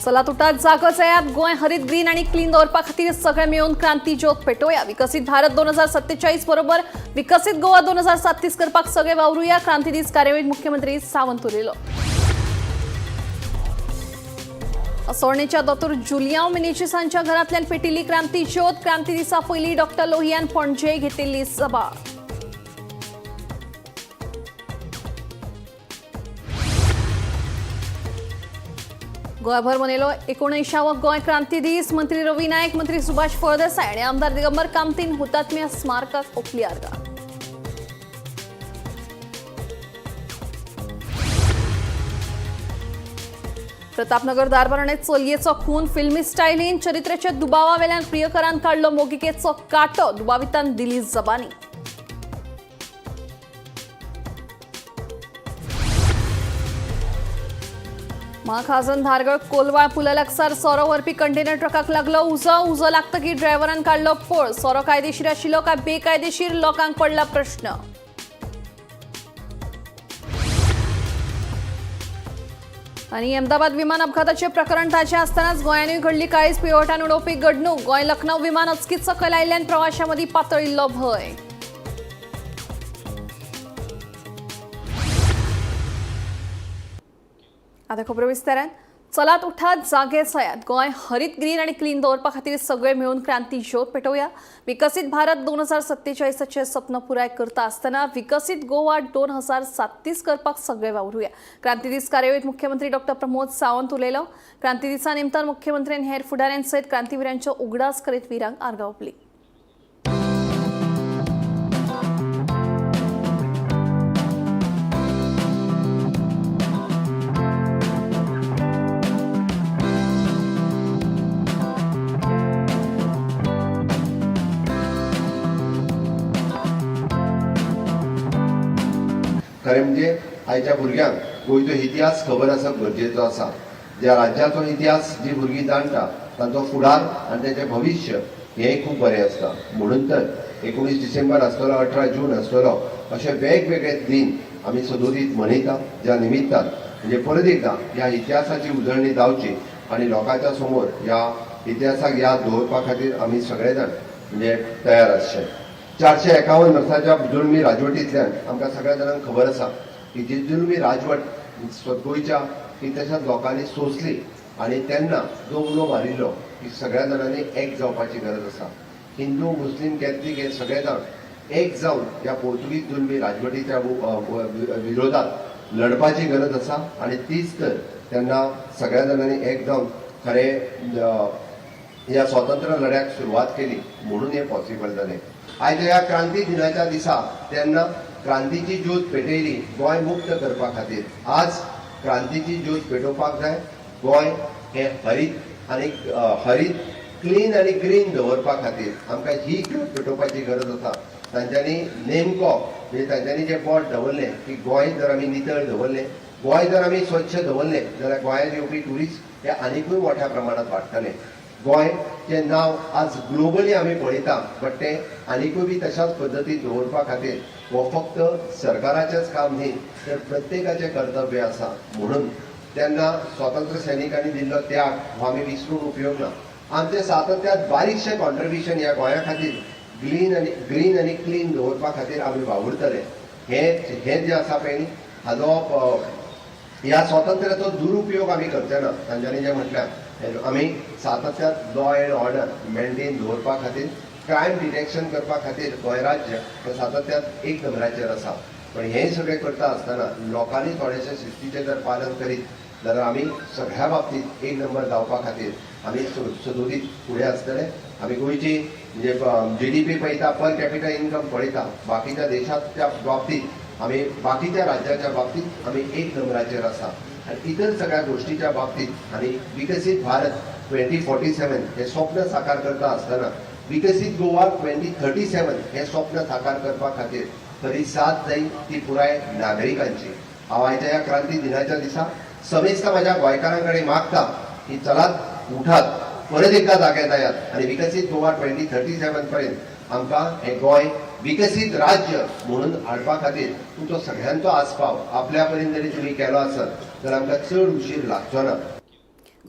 चला तुटात जागो जायात. गोंय हरीत ग्रीन आणि क्लीन दवरपा खातीर सगळे मेळून क्रांती ज्योत पेटोवया. विकसीत भारत 2047 बरोबर विकसीत गोवा 2037 करपाक सगळे वावरुया. क्रांती दीस कार्यावळीत मुख्यमंत्री सावंत उलयलो. असोळणेच्या दोतोर जुलियांव मिनेझिसांच्या घरांतल्यान पेटिल्ली क्रांती ज्योत. क्रांती दिसा पयलीं डॉक्टर लोहियान पणजे घेतिल्ली सभा. गोंयभर मनयलो 79वो गोंय क्रांती दीस. मंत्री रवी नायक, मंत्री सुभाष फळदेसाय आनी आमदार दिगंबर कामतीन हुतात्म्या स्मारकाक ओंपली आर्गां. प्रतापनगर दारबारणे चलयेचो खून फिल्मी स्टायलीन. चरित्र्याच्या दुबावावेल्यान प्रियकरान काडलो मोगिकेचो कांटो. दुबावितान दिली जबानी. महाखाजन धारगळ कोलवाळ पुला लागसार सोरो व्हरपी कंटेनर ट्रकाक लागलो उजो. उजो लागतकीर ड्रायव्हरान काडलो पळ. सोरो कायदेशीर आशिल्लो काय बेकायदेशीर लोकांक पडला प्रश्न. आनी अहमदाबाद विमान अपघाताचे प्रकरण ताजें आसतनाच गोंयानूय घडली काळीज पिळवटान उडोवपी घडणूक. गोंय लखनौ विमान अचकीत सकयल आयिल्ल्यान प्रवाशां मदीं पातळिल्लो भंय. आता खबरो विस्तारान. चलात उठात जागे जायात. गोंय हरीत ग्रीन आनी क्लीन दवरपा खातीर सगळे मेळून क्रांती ज्योत पेटोवया. विकसीत भारत 2047चें सपन पुराय करता आसतना विकसीत गोवा 2037 करपाक सगळे वावरुया. क्रांती दीस कार्यावळीत मुख्यमंत्री डॉक्टर प्रमोद सावंत उलयलो. क्रांती दिसा निमतान मुख्यमंत्र्यांनी हेर फुडाऱ्यां सयत क्रांतीविरांचो उगडास करीत विरांक आर्गां ओंपली. खरें म्हणजे आयच्या भुरग्यांक गोंयचो इतिहास खबर आसप गरजेचो आसा. ज्या राज्याचो इतिहास जी भुरगीं जाणटा तांचो फुडार आनी तांचें भविश्य हें खूब बरें आसता. म्हणून तर 19 डिसेंबर आसतलो, 18 जून आसतलो, अशे वेगवेगळे दिन आमी सदोदीत मनयता, ज्या निमित्तान म्हणजे परत एकदां ह्या इतिहासाची उजळणी जावची आनी लोकांच्या समोर ह्या इतिहासाक याद दवरपा खातीर आमी सगळे जाण म्हणजे तयार आसचे. 451 वर्साच्या जुलमी राजवटींतल्यान आमकां सगळ्या जाणांक खबर आसा की जी जुलमी राजवट गोंयच्या कितल्याशाच लोकांनी सोंसली आनी तेन्ना जो उलो मारिल्लो की सगळ्या जाणांनी एक जावपाची गरज आसा, हिंदू मुस्लीम कॅथलीक हे सगळे जाण एक जावन ह्या पोर्तुगीज जुलमी राजवटीच्या विरोधात लढपाची गरज आसा. आनी तीच तर तेन्ना सगळ्या जाणांनी एक जावन खरें ह्या स्वातंत्र्य लढ्याक सुरवात केली, म्हणून हें पॉसिबल जालें. आयज ह्या क्रांती दिनाच्या दिसा तेन्ना क्रांतीची ज्योत पेटयली गोंय मुक्त करपा खातीर. आज क्रांतीची ज्योत पेटोवपाक जाय. गोंय हें हरीत आनी हरीत क्लीन आनी ग्रीन दवरपा खातीर आमकां ही ज्योत पेटोवपाची गरज आसा. तांच्यांनी नेमको म्हणजे तांच्यांनी जें बोट दवरलें की गोंय जर आमी नितळ दवरलें, गोंय जर आमी स्वच्छ दवरलें जाल्यार गोंयांत येवपी ट्युरिस्ट हे आनिकूय मोठ्या प्रमाणांत वाडटले. गोंयचें नांव आज ग्लोबली आमी पळयता, बट तें आनिकूय बी तशाच पद्दतीन दवरपा खातीर हो फक्त सरकाराचेंच काम न्ही तर प्रत्येकाचें कर्तव्य आसा. म्हणून तेन्ना स्वातंत्र्य सैनिकांनी दिल्लो त्याग हो आमी विसरून उपयोग ना. आमचें सातत्यात बारीकशें कॉन्ट्रिब्युशन ह्या गोंया खातीर ग्रीन आनी क्लीन दवरपा खातीर आमी वावुरतले. हें हें जें आसा पळय न्ही, हाजो ह्या स्वातंत्र्याचो दुरुपयोग आमी करचे ना. तांच्यांनी जें म्हटल्यार आमी सातत्यात लॉ एंड ऑर्डर मेंटेन दवरपा खातीर, क्रायम डिटेक्शन करपा खातीर गोंय राज्य हें सातत्यात एक नंबराचेर आसा. पण हें सगळें करता आसतना लोकांनी थोडेशें शिस्तीचें जर पालन करीत जाल्यार आमी सगळ्या बाबतींत एक नंबर जावपा खातीर आमी सदोदीत फुडें आसतले. आमी गोंयची म्हणजे जीडीपी पळयता, पर कॅपिटल इन्कम पळयता, बाकीच्या देशाच्या बाबतींत आमी बाकीच्या राज्याच्या बाबतींत आमी एक नंबराचेर आसा. आनी इतर सगळ्या गोष्टीच्या बाबतीत आनी विकसीत भारत 2047 हे स्वप्न साकार करता आसतना विकसीत गोवा 2037 हे स्वप्न साकार करपा खातीर खरी साथ जाय ती पुराय नागरिकांची. हांव आयच्या ह्या क्रांती दिनाच्या दिसा समेस्त म्हाज्या गोंयकारां कडेन मागता की चलात उठात, परत एकदां जागे जायात आनी विकसीत गोवा 2037 पर्यंत आमकां हें गोंय विकसीत राज्य म्हणून हाडपा खातीर तुमचो सगळ्यांचो आस्पाव आपल्या पर्यंत जरी तुमी केलो आसत तर आमकां चड उशीर लागचो ना.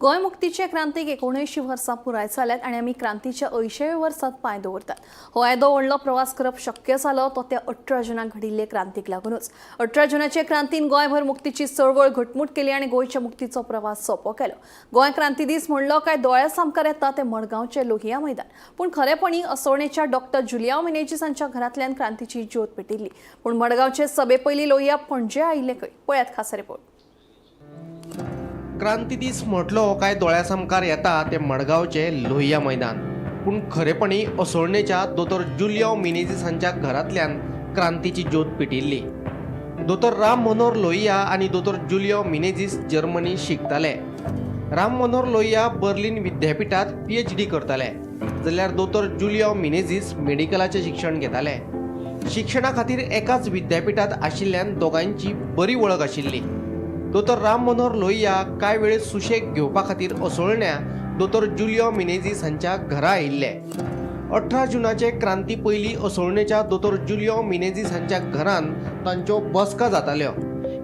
गोंय मुक्तीचे क्रांतीक 79 वर्सां पुराय जाल्यात आनी आमी क्रांतीच्या 80व्या वर्सांत पांय दवरतात. हो येदो व्हडलो प्रवास करप शक्य जालो तो त्या 18 जुनाक घडिल्ले क्रांतीक लागूनच. 18 जुनाचे क्रांतीन गोंयभर मुक्तीची चळवळ घटमूट केली आनी गोंयच्या मुक्तीचो प्रवास सोंपो केलो. गोंय क्रांती दीस म्हणलो काय दोळ्या सामकार येता ते मडगांवचे लोहिया मैदान, पूण खरेपणी असोळणेच्या डॉक्टर जुलियांव मिनेजीस हांच्या घरांतल्यान क्रांतीची ज्योत पेटिल्ली. पूण मडगांवचे सभे पयलीं लोहिया पणजे आयिल्ले खंय? पळयात खासा रिपोर्ट. क्रांती दीस म्हटलो काय दोळ्या सामकार येता ते मडगांवचे लोहिया मैदान, पूण खरेपणी असोळणेच्या दोतोर जुलियांव मिनेझीस हांच्या घरांतल्यान क्रांतीची ज्योत पेटिल्ली. दोतोर राम मनोहर लोहिया आनी दोतोर जुलियांव मिनेझीस जर्मनी शिकताले. राम मनोहर लोहिया बर्लिन विद्यापिठांत PhD करताले, जाल्यार दोतोर जुलियांव मिनेझीस मेडिकलाचें शिक्षण घेताले. शिक्षणा खातीर एकाच विद्यापिठांत आशिल्ल्यान दोगांयची बरी वळख आशिल्ली. दोतोर राम मनोहर लोहिया कांय वेळ सुशेग घेवपा खातीर असोळण्या दोतोर जुलियांव मिनेझीस हांच्या घरा आयिल्ले. 18 जुनाचे क्रांती पयलीं असोळणेच्या दोतोर जुलियांव मिनेझीस हांच्या घरान तांच्यो बसका जाताल्यो.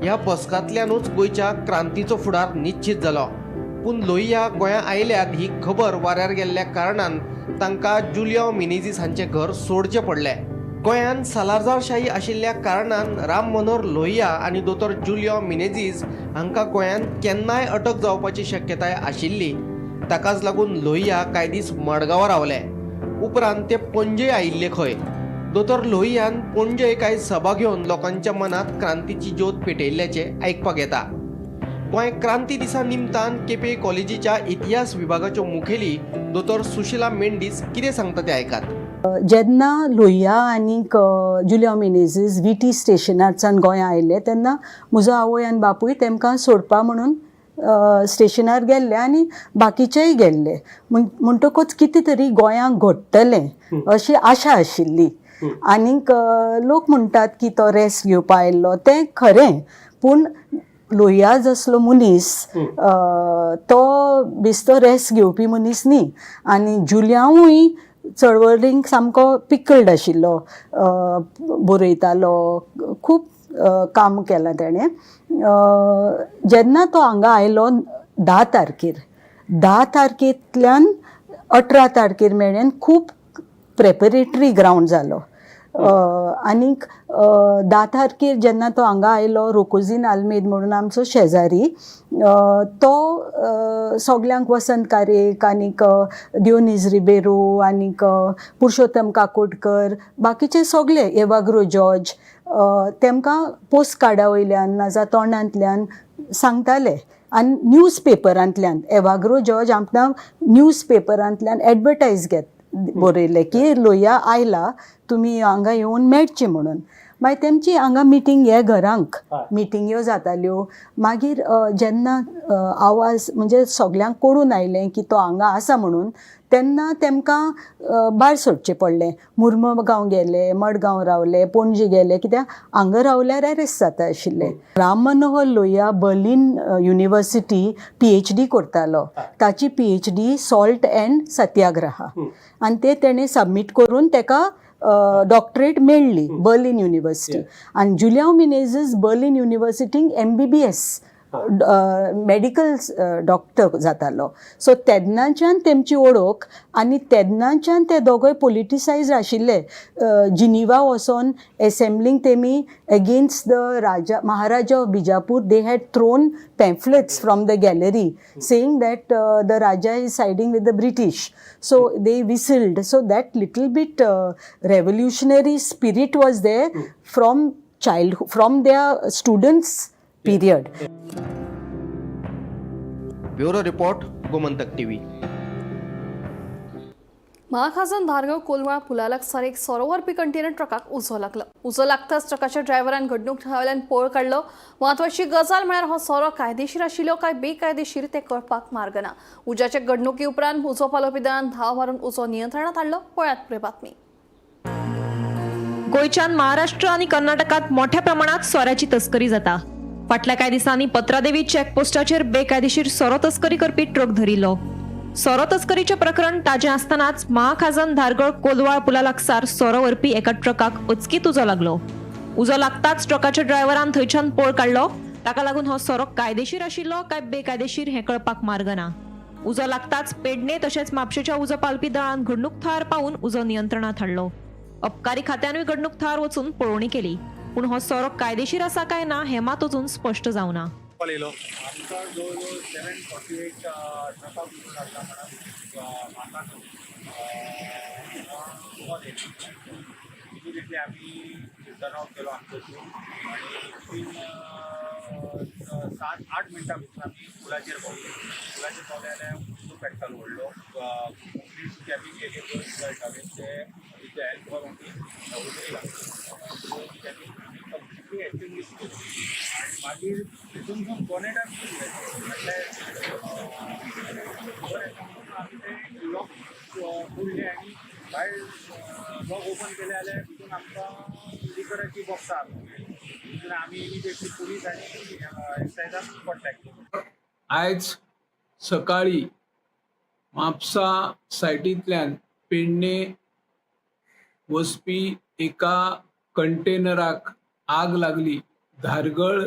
ह्या बसकांतल्यानूच गोंयच्या क्रांतीचो फुडार निश्चीत जालो. पूण लोहिया गोंया आयल्यात ही खबर वाऱ्यार गेल्ल्या कारणान तांकां जुलियांव मिनेझीस हांचें घर सोडचें पडलें. गोंयांत सालाझारशाही आशिल्ल्या कारणान राम मनोहर लोहिया आनी दोतोर जुलियांव मिनेझीस हांकां गोंयांत केन्नाय अटक जावपाची शक्यताय आशिल्ली. ताकाच लागून लोहिया कांय दीस मडगांवां रावले. उपरांत ते पणजे आयिल्ले खंय. दोतोर लोहियान पणजे कांय सभा घेवन लोकांच्या मनांत क्रांतीची ज्योत पेटयल्ल्याचें आयकपाक येता. गोंय क्रांती दिसा निमतान केपें कॉलेजीच्या इतिहास विभागाच्यो मुखेली दोतोर सुशिला मेंडीस कितें सांगता तें आयकात. जेन्ना लोहिया आनीक जुलियांव मिनेझीस VT स्टेशनारच्यान गोंया आयले तेन्ना म्हजो आवय आनी बापूय तेमकां सोडपा म्हणून स्टेशनार गेल्ले आनी बाकीचेय गेल्ले. म्हणटकूच कितें तरी गोंयांक घडटलें अशी आशा आशिल्ली. आनीक लोक म्हणटात की तो रेस्ट घेवपा आयिल्लो, तें खरें, पूण लोहिया जसलो मनीस तो बेस्तो रेस्ट घेवपी मनीस न्ही. आनी जुलियांवूय चळवळींक सामको पिकल्ड आशिल्लो, बरयतालो, खूब काम केलां तेणें. जेन्ना तो हांगा आयलो 10 तारखेर, 10 तारखेंतल्यान 18 तारखेर मेरेन खूब प्रेपरेटरी ग्रावंड जालो. आनीक 10 तारखेर जेन्ना तो हांगा आयलो, रोकोजीन आल्मेद म्हणून आमचो शेजारी, तो सगल्यांक वसंत कारेक आनीक दियोनीज रिबेरो आनीक पुरुषोत्तम काकोडकर, बाकीचे सगले एवाग्रो जॉर्ज, तेमकां पोस्ट कार्डा वयल्यान नाजाल्यार तोंडांतल्यान सांगताले आनी न्यूज पेपरांतल्यान एवाग्रो जॉर्ज आमकां न्यूज पेपरांतल्यान एडवर्टायज घेत बरयलें की लोहिया आयला, तुमी हांगा येवन मेळचे म्हणून. मागीर तेमची हांगा मिटींग हे घरांक मिटिंग्यो जाताल्यो. मागीर जेन्ना आवाज म्हणजे सगल्यांक कळून आयलें की तो हांगा आसा म्हणून, तेन्ना तेमकां भायर सोडचें पडलें. मुर्मगांव गेले, मडगांव रावले, पणजे गेले, कित्याक हांगा रावल्यार एरेस्ट जाता आशिल्ले. Ram Manohar Lohia Berlin university PhD करतालो. ताची PhD salt and satyagraha, आनी ते तेणें सबमीट करून तेका डॉक्टरेट मेळ्ळी बर्लिन युनिवर्सिटी. आनी जुलियांव मिनेझीस बर्लिन युनिवर्सिटीक MBBS medical doctor जातालो. सो तेन्नाच्यान तेमची ओळख आनी तेन्नाच्यान ते दोगोय पोलिटिसायज आशिल्ले. जिनिवा वचोन एसेंब्लींक तेमी against the Raja Maharaja of Bijapur they had thrown pamphlets from the gallery saying that the Raja is siding with the British. So they whistled. So that little bit revolutionary spirit was there from childhood, from their students period. Bureau report, Gomantak TV. Mahakhazan Dhargal Colvale पुला लागसार एक सोरो व्हरपी container ट्रकाक उजो लागलो. उजो लागताच ट्रकाच्या ड्रायव्हरान घडणूक थळावेल्यान पळ काडलो. म्हत्वाची गजाल म्हळ्यार हो सोरो कायदेशीर आशिल्लो काय बेकायदेशीर तें कळपाक मार्ग ना. उज्याचे घडणुके उपरांत उजो पालोवपी दळान धांव मारून उजो नियंत्रणात हाडलो. पळयात पुराय बातमी. गोंयच्यान महाराष्ट्र आनी कर्नाटकात मोठ्या प्रमाणात सोऱ्याची तस्करी जाता. फाटल्या कांय दिसांनी पत्रादेवी चेकपोस्टाचेर बेकायदेशीर सोरो तस्करी करपी ट्रक धरिल्लो. सोरो तस्करीचें प्रकरण ताजें आसतनाच महाखाजन धारगळ कोलवाळ पुला लागसार सोरो व्हरपी एका ट्रकाक अचकीत उजो लागलो. उजो लागताच ट्रकाच्या ड्रायव्हरान थंयच्यान पळ काडलो. ताका लागून हो सोरो कायदेशीर आशिल्लो काय बेकायदेशीर हें कळपाक मार्ग ना. उजो लागताच पेडणे तशेंच म्हापशेच्या उजो पालपी दळान घडणूक थळार पावून उजो नियंत्रणात हाडलो. अबकारी खात्यानूय घडणूक थळार वचून पळोवणी केली, पूण हो सोरो कायदेशीर आसा काय ना हें मात अजून स्पश्ट जावना. आमकां जवळ जवळ 7:48 ट्रकाक उजो लागला म्हणून म्हाका कॉल येयलो. इमिडिएटली आमी टर्न ऑफ केलो आमचो शो आनी 3 7-8 मिनटां भितर आमी पुलाचेर पावले. पुलाचेर पावले जाल्यार उजो पेट्टालो व्हडलो. कंप्लीट कॅबीन गेली गळटाले ते विथ the help of आमी उजो लागलो कॅबीन आमी कंप्लिटली एक्सटिंग्विश केलो आनी मागीर तितून बोनेटान म्हटल्यार खबर येता म्हणून आमी ते लॉक फोडले आनी भायर लॉक ओपन केले जाल्यार तितून आमकां लिकराची बॉक्सां तितून आमी इमिडिएटली पुलीस आनी एक्सायजाक कॉन्टॅक्ट केलो. आयज सकाळी म्हापसा सायटींतल्यान पेडणे वचपी एका कंटेनराक आग लागली. धारगळ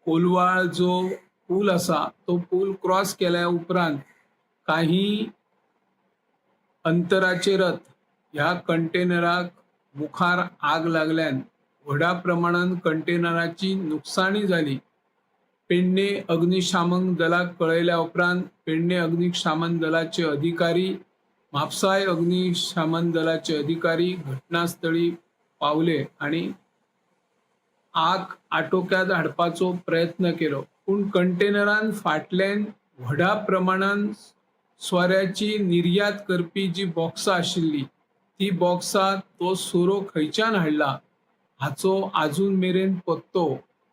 कोलवाळ जो पूल आसा तो पूल क्रॉस केल्या उपरांत काही अंतराचेरच ह्या कंटेनराक मुखार आग लागल्यान व्हडा प्रमाणान कंटेनराची नुकसाणी जाली. पेडणे अग्निशामक दलाक कळयल्या उपरांत पेडणे अग्निशामन दलाचे अधिकारी, म्हापसाय अग्निशामन दलाचे अधिकारी घटनास्थळी पावले आणि आग आटोक्यात हाडपाचो प्रयत्न केलो. पूण कंटेनरान फाटल्यान व्हडा प्रमाणान सोऱ्याची निर्यात करपी जी बॉक्सां आशिल्ली ती बॉक्सां तो सोरो खंयच्यान हाडला हाचो आजून मेरेन पत्तो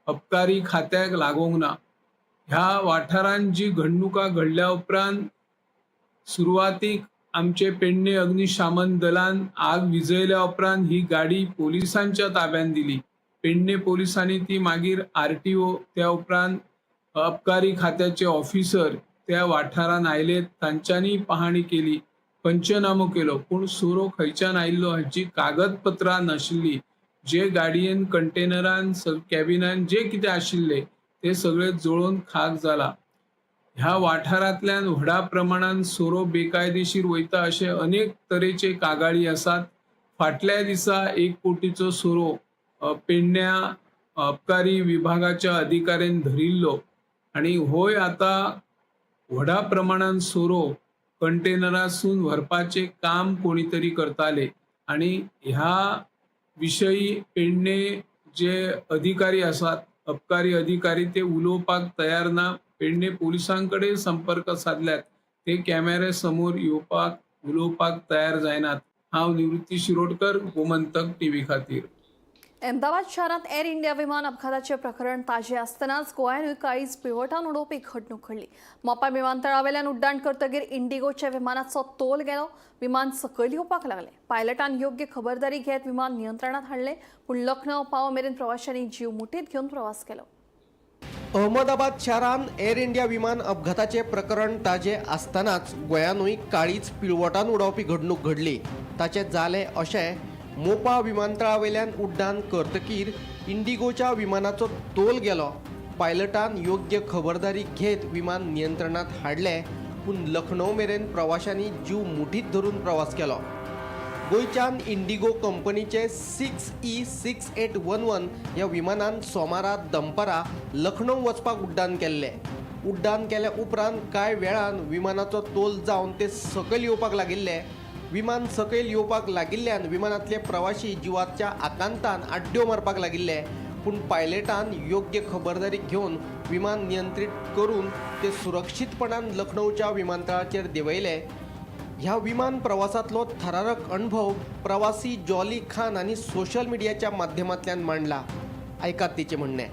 अबकारी खात्याक लागोंक ना. ह्या वाठारांत जी घडणुकां घडल्या उपरांत सुरवातीक आमचे पेडणे अग्निशामन दलान आग विजयल्या उपरांत ही गाडी पोलिसांच्या ताब्यात दिली. पेडणे पोलिसांनी ती मागीर आरटीओ, त्या उपरांत अबकारी खात्याचे ऑफिसर त्या वाठारांत आयले, तांच्यांनी पाहणी केली, पंचनामो केलो. पूण सोरो खंयच्यान आयिल्लो हाची कागदपत्रां नाशिल्ली. जे गाडयेन कंटेनरान कॅबिनान जे कितें आशिल्ले ते सगळे जळोवन खाक जाला. ह्या वाठारांतल्यान व्हडा प्रमाणान सोरो बेकायदेशीर वयता अशे अनेक तरेचे कागाळी आसात. फाटल्या दिसा 1 कोटीचो सोरो पेडण्या अबकारी विभागाच्या अधिकाऱ्यान धरिल्लो आनी होय आतां व्हडा प्रमाणान सोरो कंटेनरासून व्हरपाचें काम कोणी तरी करताले आनी ह्या विशयी पेडणे जे अधिकारी आसात, अबकारी अधिकारी, ते उलोवपाक तयार ना. पेडणे पोलिसां कडेन संपर्क सादल्यात, ते कॅमेरे समोर येवपाक उलोवपाक तयार जायनात. हांव निवृत्ती शिरोडकर, गोमंतक टीव्ही खातीर. अहमदाबाद शारांत एअर इंडिया विमान अपघाताचें प्रकरण ताजें आसतनाच गोंयानूय काळीज पिळवटावन उडोवपी घडणूक घडली. मोपा विमानतळावेल्यान उड्डाण करतगीर इंडिगोच्या विमानाचो तोल गेलो. विमान सकयल येवपाक लागलें. पायलटान योग्य खबरदारी घेत विमान नियंत्रणात हाडलें, पूण लखनौ पाव मेरेन प्रवाशांनी जीव मुठीत घेवन प्रवास केलो. अहमदाबाद शारांत एअर इंडिया विमान अपघाताचें प्रकरण ताजें आसतनाच गोंयानूय काळीज पिळवटान उडोवपी घडणूक घडली. ताचें जालें अशें, मोपा विमानतळा वयल्यान उड्डाण करतकीर इंडिगोच्या विमानाचो तोल गेलो. पायलटान योग्य खबरदारी घेत विमान नियंत्रणात हाडलें, पूण लखनौ मेरेन प्रवाशांनी जीव मुठीत धरून प्रवास केलो. गोंयच्यान इंडिगो कंपनीचे 6E 6811 ह्या विमानान सोमारा दनपारा लखनौ वचपाक उड्डाण केल्लें. उड्डाण केल्या उपरांत कांय वेळान विमानाचो तोल जावन ते सकयल येवपाक लागिल्ले. विमान सकयल येवपाक लागिल्ल्यान विमानांतले प्रवाशी जिवाच्या आकांतान आड्ड्यो मारपाक लागिल्ले, पूण पायलटान योग्य खबरदारी घेवन विमान नियंत्रीत करून ते सुरक्षीतपणान लखनौच्या विमानतळाचेर देंवयले. ह्या विमान प्रवासांतलो थरारक अणभव प्रवासी जॉली खान हांणी सोशल मिडियाच्या माध्यमांतल्यान मांडला. आयकात तिचें म्हणणें.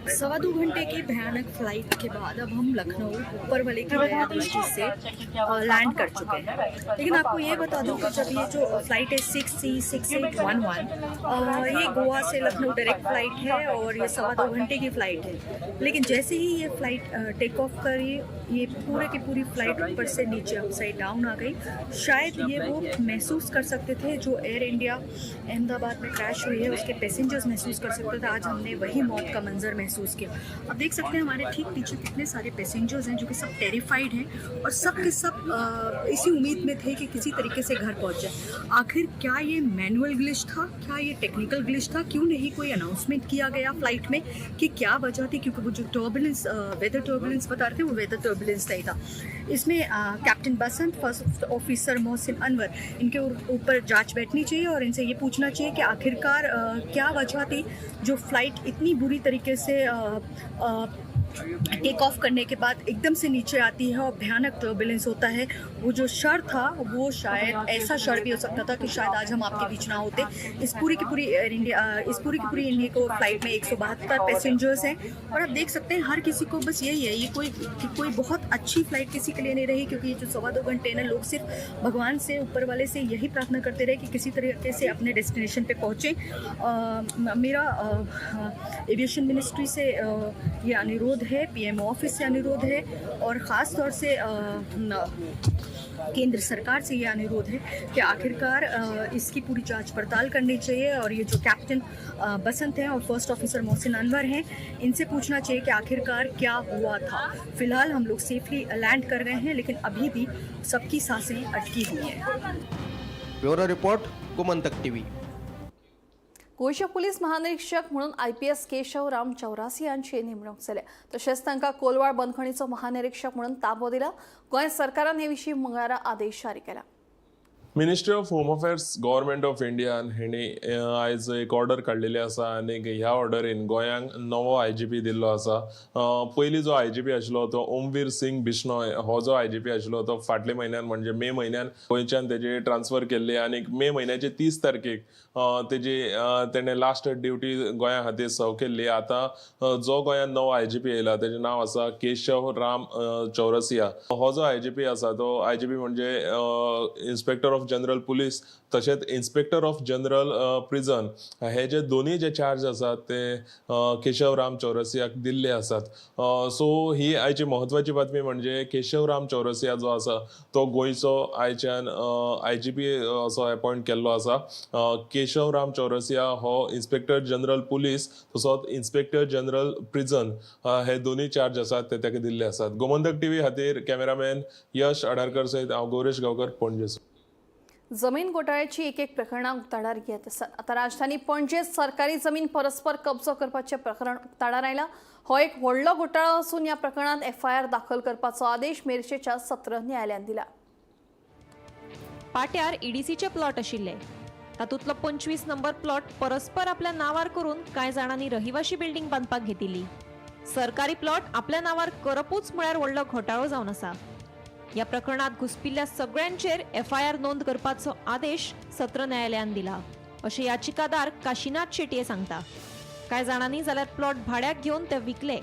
2.25 घंटे की भयानक फ्लाइट के बाद अब हम लखनऊ ऊपर वाले की दया दृष्टि से लैंड कर चुके हैं. लेकिन आपको ये बता दूं कि जब ये जो फ्लाइट है 6E 6811, ये गोवा से लखनऊ डायरेक्ट फ्लाइट है और ये 2.25 घंटे की फ़्लाइट है. लेकिन जैसे ही ये फ़्लाइट टेक ऑफ करी, ये पूरे की पूरी फ्लाइट ऊपर से नीचे अपसाइड डाउन आ गई. शायद ये वो महसूस कर सकते थे जो एयर इंडिया अहमदाबाद में क्रैश हुई है, उसके पैसेंजर्स महसूस कर सकते थे. आज हमने वही मौत का मंजर महसूस महसूस किया। अब देख सकते हैं हमारे ठीक पीछे कितने सारे पैसेंजर्स हैं जो कि सब टेरिफाइड हैं और सब के सब इसी उम्मीद में थे कि किसी तरीके से घर पहुंच जाए। आखिर क्या ये मैनुअल ग्लिच था, क्या ये टेक्निकल ग्लिच था? क्यों नहीं कोई अनाउंसमेंट किया गया फ्लाइट में कि क्या वजह थी? क्योंकि वो जो टर्बुलेंस, वेदर टर्बुलेंस बता रहे थे, वो वेदर टर्बुलेंस नहीं था। इसमें captain Basant, first officer Mohsin Anwar, इनके ऊपर जांच बैठनी चाहिए और इनसे ये पूछना चाहिए कि आखिरकार क्या वजह थी जो फ्लाइट इतनी बुरी तरीके से टेक ऑफ करने के बाद एकदम से नीचे आती है और भयानक टर्बुलेंस होता है। वो जो शर था, वो शायद ऐसा शर भी हो सकता था कि शायद आज हम आपके बीच ना होते। इस पूरी की पूरी एयर इंडिया, इस पूरी की पूरी इंडिगो फ्लाइट में 172 पैसेंजर्स हैं और आप देख सकते हैं हर किसी को बस यही है, ये कोई कोई बहुत अच्छी फ्लाइट किसी के लिए नहीं रही, क्योंकि ये जो 2.25 घंटे ना, लोग सिर्फ भगवान से, ऊपर वाले से यही प्रार्थना करते रहे कि किसी तरीके से अपने डेस्टिनेशन पे पहुँचें। मेरा एविएशन मिनिस्ट्री से ये अनुरोध है, पीएमओ ऑफिस से अनुरोध है और ख़ास तौर से केंद्र सरकार से ये अनुरोध है कि आखिरकार इसकी पूरी जांच पड़ताल करनी चाहिए और ये जो कैप्टन बसंत हैं और फर्स्ट ऑफिसर मोहसिन अनवर हैं, इनसे पूछना चाहिए कि आखिरकार क्या हुआ था। फिलहाल हम लोग सेफली लैंड कर गए हैं, लेकिन अभी भी सबकी सांसें अटकी हुई हैं। Bureau report, Gomantak TV. गोंयचे पुलीस महानिरीक्षक म्हणून आयपीएस केशव राम चौरासिया हांची नेमणूक जाल्या. तशेंच तांकां कोलवाळ बंदखणीचो महानिरीक्षक म्हणून ताबो दिला. गोंय सरकारान हे विशीं मंगळारा आदेश जारी केला. Ministry of Home Affairs, Government of इंडियान हेणी आयज एक ऑर्डर काडलेली आसा आनी ह्या ऑर्डरीन गोंयांक नवो आयजीपी दिल्लो आसा. पयलीं जो आयजीपी आशिल्लो तो ओमवीर सिंग बिश्नोय. हो जो आयजीपी आशिल्लो तो फाटल्या म्हयन्यान, म्हणजे मे म्हयन्यान गोंयच्यान तेजी ट्रान्सफर केल्ली आनी मे म्हयन्याचे 30 तारखेक तेजी तेणें लास्ट ड्युटी गोंया खातीर सर्व केल्ली. आतां जो गोंयांत नवो आयजीपी येयला तेजें नांव आसा केशव राम चौरसिया. हो जो आयजीपी आसा तो आयजीपी म्हणजे इन्स्पेक्टर ऑफ जनरल पुलीस तशेंच इन्स्पेक्टर ऑफ जनरल प्रिजन, हे जे दोनूय जे चार्ज आसात ते केशव राम चौरसियाक दिल्ले आसात. सो ही आयची म्हत्वाची बातमी, म्हणजे केशव राम चौरसिया जो आसा तो गोंयचो आयच्यान आयजीपी असो अपॉयंट केल्लो आसा. केशव राम चौरसिया हो इन्स्पेक्टर जनरल पुलीस तसोच इन्स्पेक्टर जनरल प्रिजन हे दोनूय चार्ज आसात ते ताका दिल्ले आसात. गोमंतक टीव्ही खातीर कॅमेरामॅन यश आडारकर सयत हांव गौरेश गांवकर, पणजे. जमीन घोटाळ्याची एक एक प्रकरणां उक्ताडार येत आसात. आतां राजधानी पणजेत सरकारी जमीन परस्पर कब्जो करपाचें प्रकरण उक्ताडार आयलां. हो एक व्हडलो घोटाळो आसून ह्या प्रकरणांत एफआयआर दाखल करपाचो आदेश मेरशेच्या सत्र न्यायालयान दिला. पाट्यार ईडीसीचे प्लॉट आशिल्ले. तातूंतलो 25 नंबर प्लॉट परस्पर आपल्या नांवार करून कांय जाणांनी रहिवाशी बिल्डिंग बांदपाक घेतिल्ली. सरकारी प्लॉट आपल्या नांवार करपूच म्हळ्यार व्हडलो घोटाळो जावन आसा. ह्या प्रकरणात घुसपिल्ल्या सगळ्यांचेर एफआयआर नोंद करपाचो आदेश सत्र न्यायालयान दिला, अशें याचिकादार काशीनाथ शेटये सांगता. कांय जाणांनी जाल्यार प्लॉट भाड्याक घेवन ते विकले.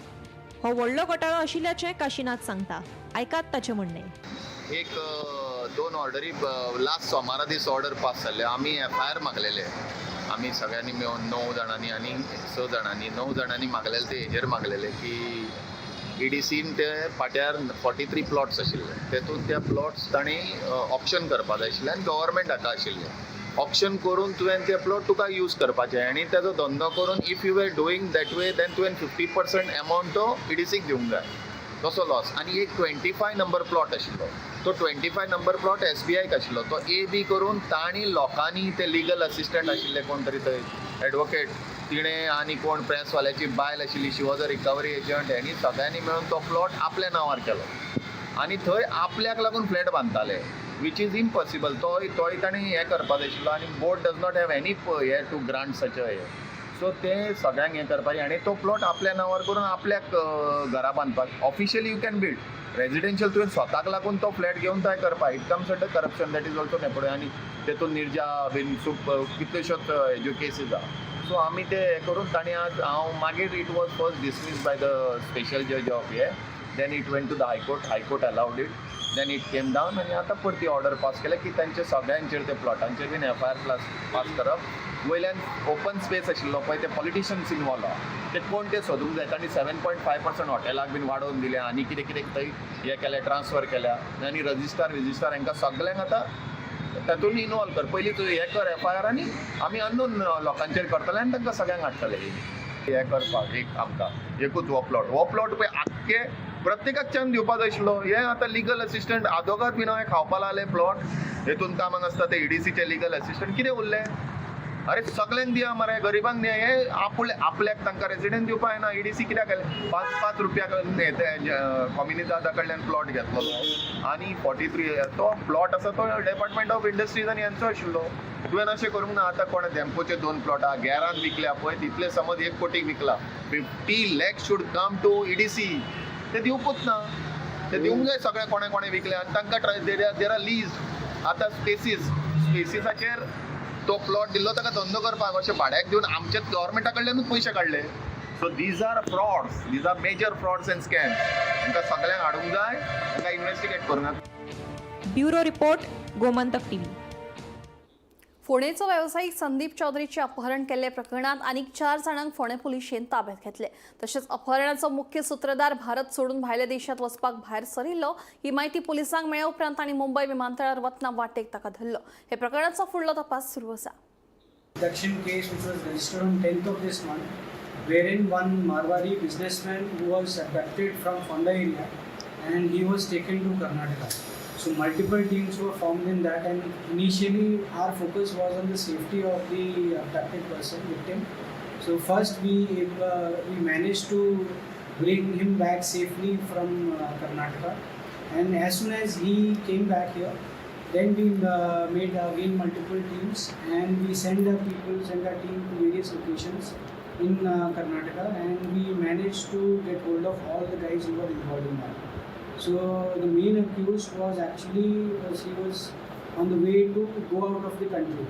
हो व्हडलो घोटाळो आशिल्ल्याचें काशीनाथ सांगता. आयकात ताचें म्हणणें. एक दोन ऑर्डरी, लास्ट सोमारा दीस ऑर्डर पास जाल्ले. आमी एफआयआर मागलेले. आमी सगळ्यांनी मेळून णव जाणांनी आनी स जाणांनी, णव जाणांनी मागलेले. ते हेजेर मागलेले की ईडीसीन ते पाट्यार 43 प्लॉट्स आशिल्ले, तेतून त्या प्लॉट्स तांणी ऑक्शन करपा जाय आशिल्ले आनी गव्हर्मेंट हाका आशिल्ले. ऑक्शन करून तुवें ते प्लॉट तुका यूज करपाचे आनी तेजो धंदो करून, if you were doing that way, then तुवें 50% एमावंट तो ईडीसीक दिवंक जाय, तसो लॉस. आनी एक 25 नंबर प्लॉट आशिल्लो, तो 25 नंबर प्लॉट एसबीआयक आशिल्लो. तो ए बी करून तांणी लोकांनी, ते लिगल असिस्टंट आशिल्ले कोण तरी थंय एडवोकेट, तिणें आनी कोण प्रेसवाल्याची बायल आशिल्ली, she was a recovery agent, हेणी सगळ्यांनी मेळून तो प्लॉट आपल्या नांवार केलो आनी थंय आपल्याक लागून फ्लॅट बांदताले, which is impossible. तोय तोय तांणी हें करपाक जाय आशिल्लो आनी board does not have any हे टू ग्रांट सच हे. सो ते सगळ्यांक हें करपाचें आनी तो प्लॉट आपल्या नांवार करून आपल्याक घरां बांदपाक. Officially you can build residential, तुवें स्वताक लागून तो फ्लॅट घेवन थंय करपाक, it comes under corruption, that is also nepotism. आनी तेतून निर्जा बीन सूप कितल्योश्योच हेज्यो केसीस आहा. सो आमी ते हें करून तांणी आज हांव मागीर it was first dismiss by the special judge of हे, then it went to the High Court, High Court allowed it, then it came down आनी आतां परती ऑर्डर पास केल्या की तांचे सगळ्यांचेर, ते प्लॉटांचेर बीन एफआयआर प्लस पास करप. वयल्यान ओपन स्पेस आशिल्लो पळय, ते पॉलिटिशियन्स इनवॉल्व आहा, ते कोण ते सोदूंक जाय. तांणी 7.5% हॉटेलाक बीन वाडोवन दिले आनी कितें कितें थंय हें केलें, ट्रान्सफर केल्या आनी रजिस्ट्रार विजिस्ट्रार हांकां सगल्यांक आतां तातूंत इनवॉल्व कर. पयलीं तूं हें कर एफआयआर आनी आमी अननोन लोकांचेर करतले आनी तांकां सगळ्यांक हाडटले. हें करपाक एक आमकां एकूच हो प्लॉट, हो प्लॉट पळय आख्खे प्रत्येकाक चान्स दिवपा जाय आशिल्लो. हे आतां लिगल असिस्टंट आदोगाद बीन हांवें खावपा लागले प्लॉट, हेतून कामाक आसता ते ईडीसीचे लिगल असिस्टंट कितें उरले? अरे सगल्यांक दिया मरे, गरिबांक दिया. हे आपल्याक तांकां रेजिडंट दिवपा जायना. ईडीसी कित्याक घालें? 5-5 रुपया कॉम्युनिदादा कडल्यान प्लॉट घेतलेलो आनी 43 तो प्लॉट आसा तो डिपार्टमेंट ऑफ इंडस्ट्रीज आनी हेंचो आशिल्लो. तुवें अशें करूंक ना. आतां कोणें धेंपोचे 2 प्लॉट गॅरान विकल्या पळय, तितले समज 1 कोटीक विकला, 50 lakh should come to EDC. ते दिवपूच ना, ते दिवंक जाय सगळे कोणें कोणें विकले आनी तांकां there are lease. आतां स्पेसीसाचेर तो प्लॉट दिल्लो ताका धंदो करपाक, अशें भाड्याक दिवन आमच्याच गव्हर्मेंटा कडल्यानूच पयशे काडले. So these are frauds, these are major frauds and scams. तांकां सगळ्यांक हाडूंक जाय, तांकां इन्वेस्टिगेट करूंक जाय. Bureau report, Gomantak TV. फोंडेचो वेवसायीक संदीप चौधरीचे अपहरण केल्ले प्रकरणात आनीक 4 जाणांक फोंडें पुलिशेन ताब्यात घेतले. तशेंच अपहरणाचो मुख्य सूत्रधार भारत सोडून भायल्या देशात वचपाक भायर सरिल्लो ही म्हायती पुलिसांक मेळ्ळे उपरांत तांणी मुंबय विमानतळार वतना वाटेक ताका धरलो. हे प्रकरणाचो फुडलो तपास सुरू आसा. Abduction case which was registered on 10th of this month, wherein one Marwari businessman who was abducted from Fonda area and he was taken to Karnataka. So multiple teams were formed in that, and initially our focus was on the safety of the abducted person, victim. So first we managed to bring him back safely from Karnataka, and as soon as he came back here, then we made again multiple teams and we send our people, send our team to various locations in Karnataka, and we managed to get hold of all the guys who were involved in that. So the main accused was actually he was on the way to go out of the country,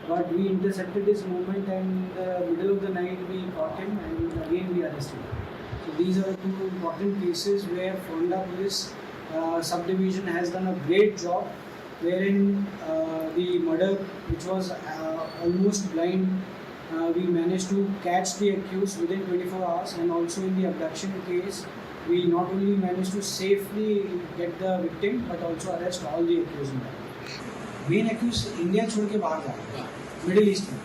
but we intercepted his movement and in the middle of the night we caught him and again we arrested him. So these are 2 important cases where Fonda Police subdivision has done a great job, wherein the murder which was almost blind, we managed to catch the accused within 24 hours, and also in the abduction case we not only managed to safely get the victim but also arrest all the accused in that. Main accused India छोड़ K बाहर जा रहा है, middle east में.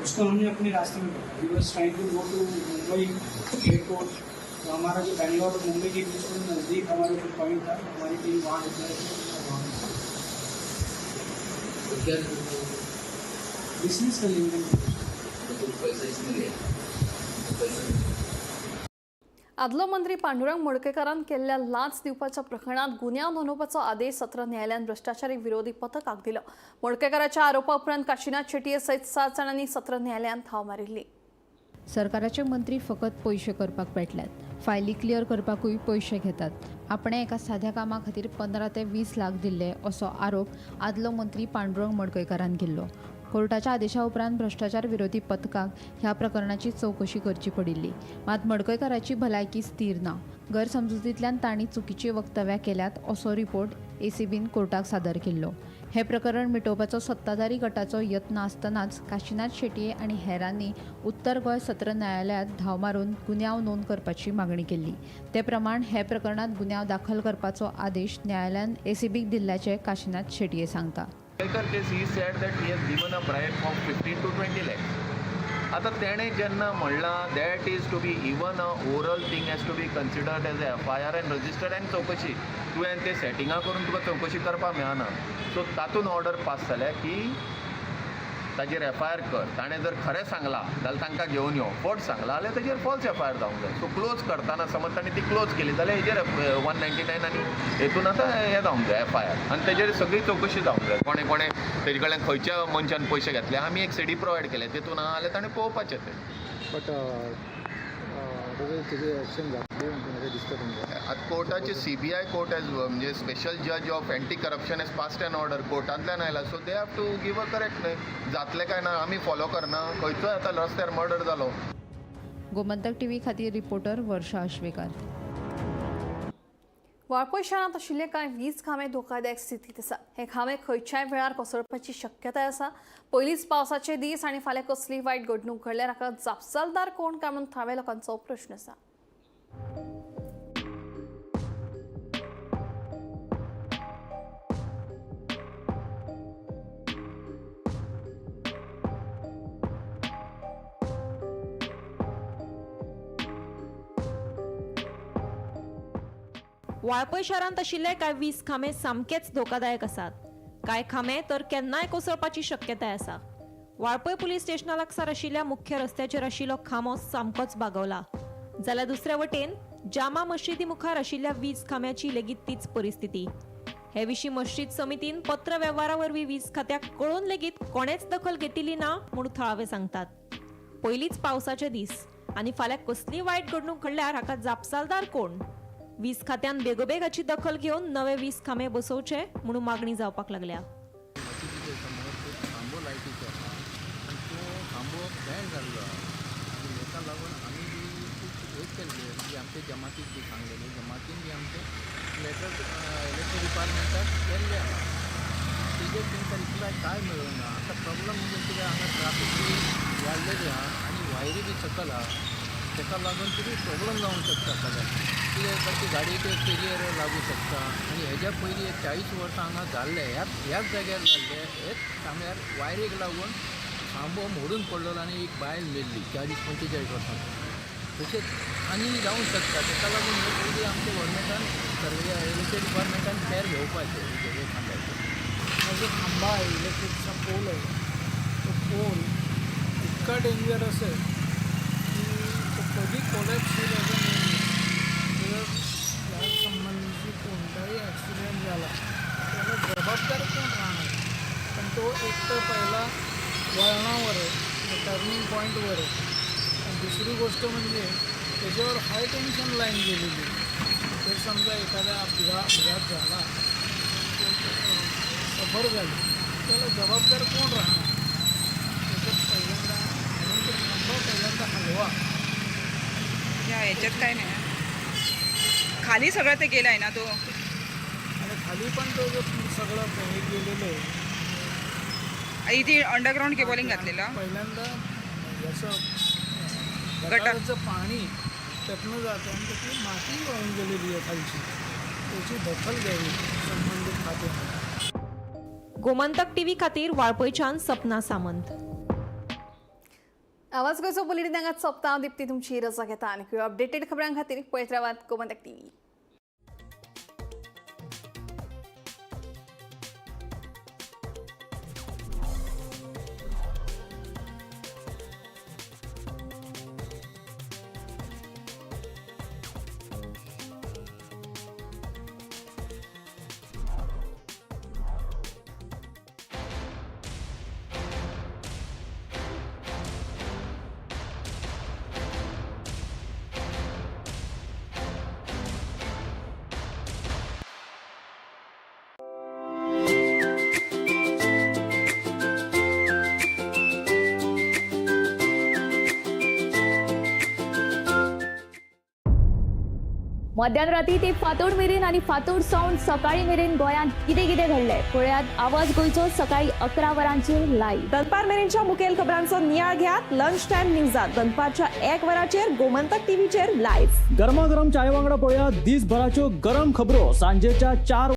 उसको हमने अपने रास्ते में पकड़ा. He was trying to go to Mumbai airport. तो हमारा जो बैंगलोर और मुंबई के बीच में नज़दीक हमारा जो पॉइंट था, हमारी टीम वहाँ डिप्लॉय थी. बिजनेस का लेन then. आदलो मंत्री पांडुरंग मडकयकारान केल्ल्या लांच दिवपाच्या प्रकरणात गुन्यांव नोंदोवपाचो आदेश सत्र न्यायालयान भ्रष्टाचारी विरोधी पथकाक दिलो. मडकयकाराच्या आरोपा उपरांत काशिनाथ शेटये सयत 7 जाणांनी सत्र न्यायालयान धांव मारिल्ली. सरकाराचे मंत्री फकत पयशे करपाक पेटल्यात, फायली क्लियर करपाकूय पयशे घेतात. आपणे एका साध्या कामा खातीर 15 ते 20 लाख दिल्ले असो आरोप आदलो मंत्री पांडुरंग मडकयकारान केल्लो. कोर्टाच्या आदेशा उपरांत भ्रष्टाचार विरोधी पथकाक ह्या प्रकरणाची चवकशी करची पडिल्ली. मात मडकयकाराची भलायकी स्थिर ना, गैरसमजुतींतल्यान तांणी चुकीची वक्तव्यां केल्यात असो रिपोर्ट एसीबीन कोर्टाक सादर केल्लो. हे प्रकरण मिटोवपाचो सत्ताधारी गटाचो यत्न आसतनाच काशिनाथ शेटये आनी हेरांनी उत्तर गोंय सत्र न्यायालयांत धांव मारून गुन्यांव नोंद करपाची मागणी केल्ली. ते प्रमाण हे प्रकरणांत गुन्यांव दाखल करपाचो आदेश न्यायालयान एसीबीक दिल्ल्याचें काशिनाथ शेटये सांगता. Case he said that he has given a bribe of 15 to 20 lakhs. आतां तेणें जेन्ना म्हणलां that is to be even a oral thing has to be considered as a FIR and registered and चवकशी. तुवें ते सेटिंगां करून तुका चवकशी करपाक मेळना. सो तातूंत ऑर्डर पास जाल्या की ताजेर एफआयआर कर. ताणें जर खरें सांगलां जाल्यार तांकां घेवन यो, फट सांगलां जाल्यार ताजेर फॉल्स एफआयआर जावंक जाय. सो क्लोज करतना समज ताणें ती क्लोज केली जाल्यार हेजेर 199 आनी हेतून आतां हें जावंक जाय एफआयआर आनी तेजेर सगळी चवकशी जावंक जाय. कोणें कोणें तेजे कडल्यान खंयच्या मनशान पयशे घेतले, आमी एक सीडी प्रोवायड केले तेतून आहा जाल्यार ताणें पळोवपाचें तें. बट एक्शन जातली अशें दिसता तुमकां? आतां कोर्टाचे सीबीआय कोर्ट एज म्हणजे स्पेशल जज of anti corruption has passed an order, कोर्टांतल्यान आयला. So they have to give a correct. न्हय जातलें काय ना आमी फॉलो करना. खंयचोय आतां रस्त्यार मर्डर जालो. गोमंतक टीव्ही खातीर रिपोर्टर वर्षा आश्वेकर. वाळपय शारांत आशिल्ले कांय वीज खांबे धोकादायक स्थितींत आसा. हे खांबे खंयच्याय वेळार कोसळपाची शक्यताय आसा. पयलींच पावसाचे दीस आनी फाल्यां कसली वायट घडणूक घडल्यार हाका जापसालदार कोण काय म्हणून थळाव्या लोकांचो प्रश्न आसा. वाळपय शारांत आशिल्ले कांय वीज खांबे सामकेच धोकादायक आसात. कांय खांबे तर केन्नाय कोसळपाची शक्यताय आसा. वाळपय पुलीस स्टेशना लागसार आशिल्ल्या मुख्य रस्त्याचेर आशिल्लो खांबो सामकोच बागवला, जाल्यार दुसऱ्या वटेन जामा मशिदी मुखार आशिल्ल्या वीज खांब्याची लेगीत तीच परिस्थिती. हे विशीं मस्जिद समितीन पत्र वेव्हारा वरवीं वीज खात्याक कळोवन लेगीत कोणेच दखल घेतिल्ली ना म्हूण थळावे सांगतात. पयलींच पावसाचे दीस आनी फाल्यां कसलीय वायट घडणूक घडल्यार हाका जापसालदार कोण? वीज खात्यान बेगोबेग हाची दखल घेवन नवे वीज खांबे बसोवचे म्हणून मागणी जावपाक लागल्या. मशिदीच्या समोर एक खांबो लायटीचो आसा आनी तो खांबो बेंड जाल्लो आहा आनी हेका लागून आमी बी खूब हें केल्ले, म्हणजे आमचे जमातीक बी सांगलेले, जमातीन बी आमचे लेटर इलेक्ट्रीक डिपार्टमेंटाक केल्ले आहा. तेजेर तेंकां रिप्लाय कांय मेळूंक ना. आतां प्रॉब्लम म्हणजे कितें, हांगा ट्राफीक बी वाडलेली आहा आनी वायरी बी सकयल आहा, तेका लागून कितें प्रॉब्लम जावंक शकता. सगळ्याक कितें ताची गाडयेक तेजेर लागूं शकता. आनी हेज्या पयलीं एक 40 वर्सां हांगा जाल्लें, ह्याच जाग्यार जाल्लें. हेच खांब्यार वायरीक लागून खांबो मोडून पडलेलो आनी एक बायल मेल्ली 40-45 वर्सां. तशेंच आनी जावंक शकता. तेका लागून हे पयलीं आमच्या गव्हर्मेंटान इलेक्ट्रीक डिपार्टमेंटान कॅर घेवपाचें हे खांब्याचें. हा जो खांबा आहे, इलेक्ट्रिकचा पोल आहे, तो पोल इतका डेंजरस आहे की तो कधी कोलॅप्स होईल असं नाही. जर या संबंधीशी कोणताही ॲक्सिडेंट झाला त्याला जबाबदार कोण राहणार? पण तो एक तर पहिला वळणावर आहे, टर्निंग पॉईंटवर आहे, आणि दुसरी गोष्ट म्हणजे त्याच्यावर हाय टेन्शन लाईन गेलेली आहे. तर समजा एखादा अपघात झाला, सफर झाली, त्याला जबाबदार कोण राहणार? त्याच्यात पहिल्यांदा, म्हणून तो खांबा पहिल्यांदा हलवा. या ह्याच्यात काय नाही, खाली सगळं ते गेलं आहे ना तो. आणि खाली पण तो जो सगळं हे गेलेलं आहे. इथे अंडरग्राऊंड केबलिंग घातलेलं. पहिल्यांदा याचं गटाराचं पाणी त्यातनं जातं आणि त्याची माती वाहून गेलेली आहे खालची, त्याची दखल घ्यावी संबंधित खात्याने. गोमंतक टीव्ही खातीर वाळपयच्यान सपना सामंत. आवाज गोंयचो बुलेटीन हांगाच सोंपता. हांव दीप्ती तुमची रजा घेता आनी अपडेटेड खबरां खातीर पळयत रावात गोमंतक टीव्ही. मध्यान राती ते फातोड मेरेन आनी फातोड सावन सकाळी मेरेन गोंयांत कितें कितें घडलें पळयात आवाज गोंयचो सकाळी 11 वरांचेर लायव्ह. दनपार मेरेनच्या मुखेल खबरांचो नियाळ घेयात लंच टायम न्यूजात दनपारच्या 1 वराचेर गोमंतक टीव्हीचेर लायव्ह. गरमागरम चाय वांगडा पळया दिसभराच्यो गरम खबरो सांजेच्या 4